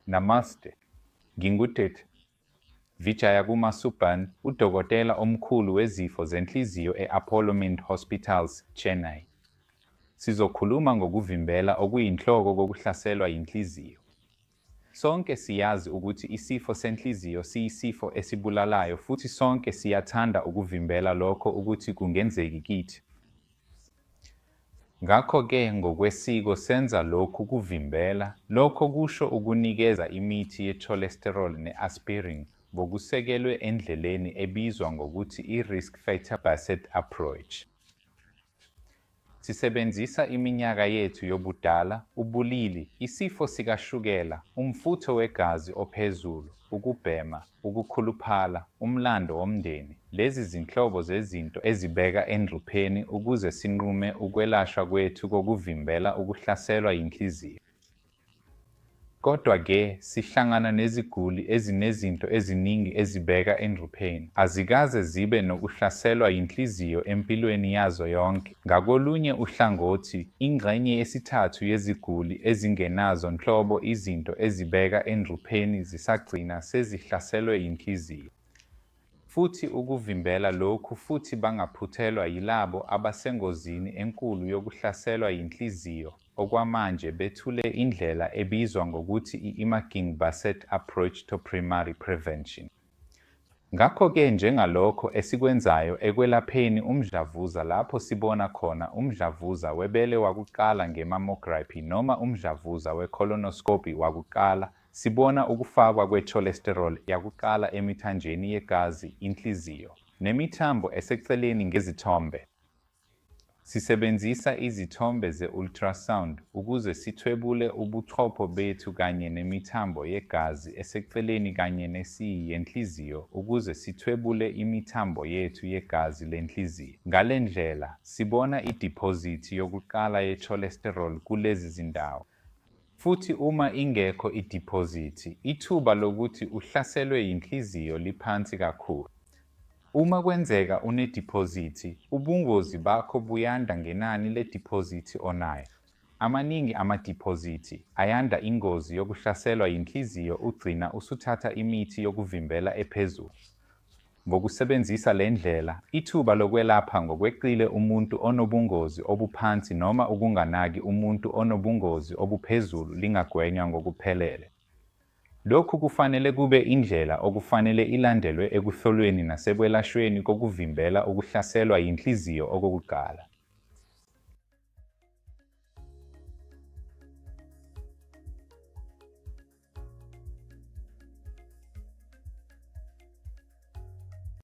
Namaste. NginguDkt. Vijayakumar Subban, udokotela omkhulu wezifo zenhliziyo e-Apollo Mind Hospitals, Chennai. Sizokhuluma ngokuvimbela okuyinhloko kokuhlaselwa yinhliziyo. Sonke siyazi ukuthi isifo senhliziyo siyisifo esibulalayo futhi sonke siyathanda ukuvimbela lokho ukuthi kungenzeki kithi. Ngakho-ke ngokwesiko senza lokhu kuvimbela, lokho kusho ukunikeza imithi ye-cholesterol ne-aspirin ngokusekelwe endleleni ebizwa ngokuthi i-risk factor-based approach. Sisebenzisa iminyaka yethu yobudala, ubulili, isifo sikashukela, umfutho wegazi ophezulu, ukubhema, ukukhuluphala, umlando womndeni, lezi zinhlobo zezinto ezibeka engcupheni ukuze sinqume ukwelashwa kwethu kokuvimbela ukuhlaselwa yinhliziyo. Kodwa-ke, sihlangana neziguli ezinezinto eziningi ezibeka engcupheni. Azikaze zibe nokuhlaselwa yinhliziyo empilweni yazo yonke. Ngakolunye uhlangothi, ingxenye yesithathu yeziguli ezingenazo nhlobo izinto ezibeka engcupheni zisagcina sezihlaselwe yinhliziyo. Futhi ukuvimbela lokhu futhi bangaphuthelwa yilabo abasengozini enkulu yokuhlaselwa yinhliziyo okwamanje bethule indlela ebizwa ngokuthi i-Imaging-Based Approach to Primary Prevention. Ngakho-ke njengalokho esikwenzayo ekwelapheni umdlavuza lapho sibona khona umdlavuza webele wakuqala nge-mammography noma umdlavuza we-colonoscopy wakuqala, Sibona ukufakwa kwe-cholesterol yakuqala emithanjeni yegazi, inhliziyo, nemithambo eseceleni ngezithombe. Sisebenzisa izithombe ze-ultrasound ukuze sithwebule ubuchopho bethu kanye nemithambo yegazi eseceleni kanye nesiyi yenhliziyo ukuze sithwebule imithambo yethu yegazi lenhliziyo. Ngale ndlela, sibona idiphozithi yokuqala ye-cholesterol kulezi zindawo. Futhi uma ingekho idiphozithi, ithuba lokuthi uhlaselwe yinhliziyo liphansi kakhulu. Uma kwenzeka unediphozithi, ubungozi bakho buyanda ngenani lediphozithi onayo. Amaningi amadiphozithi, ayanda ingozi yokuhlaselwa yinhliziyo ugcina usuthatha imithi yokuvimbela ephezulu. Ngokusebenzisa le ndlela, ithuba lokwelapha ngokweqile umuntu onobungozi obuphansi noma ukunganaki umuntu onobungozi obuphezulu lingagwenywa ngokuphelele. Lokhu kufanele kube indlela okufanele ilandelwe ekuhlolweni nasekwelashweni kokuvimbela ukuhlaselwa yinhliziyo okokuqala.